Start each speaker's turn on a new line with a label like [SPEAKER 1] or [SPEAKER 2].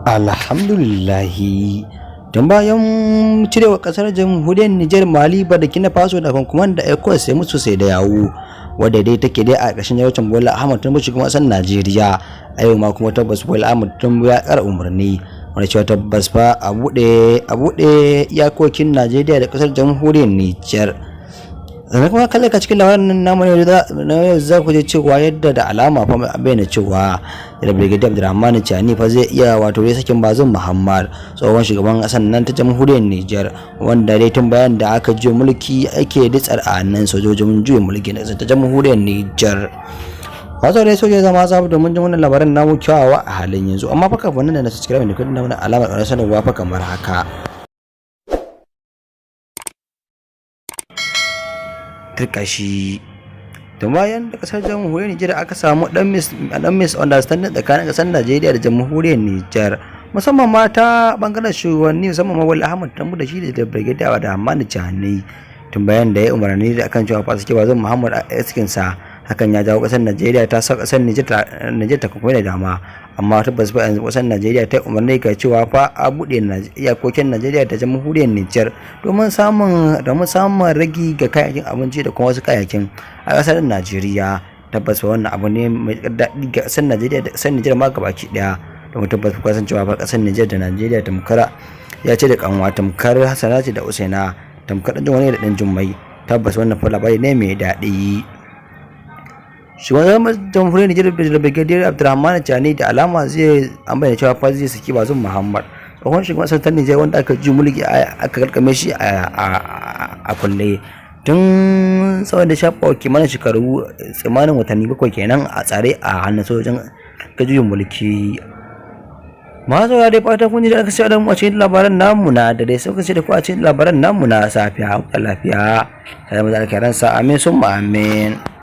[SPEAKER 1] Alhamdulillahi. Tun bayan cirewa kasar jamhuriyar Nijar, Mali, Burkina Faso da kuma da ECOWAS sai musu sai da yawo, wadda dai take dai a ƙarshen yawancin Bola Ahmad Tinubu, shugaban ƙasar Najeriya. A yau ma kuma tabbas Bola Ahmad Tinubu ya ƙara umarni wanda cewa tabbas fa a buɗe iyakokin Najeriya da ƙasar jamhuriyar Nijar. Sannan kuma kalle ka cikin labarin nan namu ne na yau, za ku je cewa yadda da alama fa bayyana cewa da Brigadier Abdurrahman Chani fa zai iya wato ya sakin Bazum Muhammad, tsohon shugaban kasar nan ta jamhuriyar Niger, wanda dai tun bayan da aka juya mulki ake ditsar a nan sojojin juyin mulki na ta jamhuriyar Niger. Wato dai soja zama sabu domin jin wannan labaran namu kyawawa a halin yanzu. Amma fa kafin nan, da na subscribe da kudin mana alamar ƙarar sanarwa fa kamar haka. Turkashi. To, bayan da kasar jamhuriyar Nijar aka samu dan misunderstanding tsakanin kasar Najeriya da jamhuriyar Nijar, musamman ma ta bangaren shugabanni, musamman ma Bola Ahmad Tinubu da shi da Brigadier da Hamani Chani. Tun bayan da ya umarni da akan cewa fa suke Bazum Muhammad a cikin sa, hakan ya jawo kasar Najeriya ta sa kasar Nijar ta kuma da dama. Amma tabbas fa yanzu kasar Najeriya ta umarni ga cewa fa a buɗe iyakokin Najeriya da jamhuriyar Nijar domin samun ragi ga kayayyakin abinci da kuma wasu kayayyakin a kasar Najeriya. Tabbas wannan abu ne mai daɗi ga kasar Najeriya da kasar Nijar ma gabaki ɗaya, domin tabbas ku san cewa fa kasar Nijar da Najeriya tamkar ya ce da kanwa, tamkar Hassana ce da Usaina, tamkar ɗan wani da ɗan Jummai. Tabbas wannan fa labari ne mai daɗi. Shugaban jamhuriyar Nijar da Brigadier Abdurrahman Chani da alama zai an bayyana cewa fa zai saki Bazum Muhammad, tsohon shugaban ƙasar ta Nijar, wanda aka ji mulki aka kalkame shi a kulle tun tsawon da shafa kimanin shekaru, tsimanin watanni 7 kenan a tsare a hannun sojojin juyin mulki. Masu dai fatan kun ji da aka sai da mu a cikin labaran namu na da dai sai da ku a cikin labaran namu na safiya. Lafiya sai mu da alkhairansa. Amin summa amin.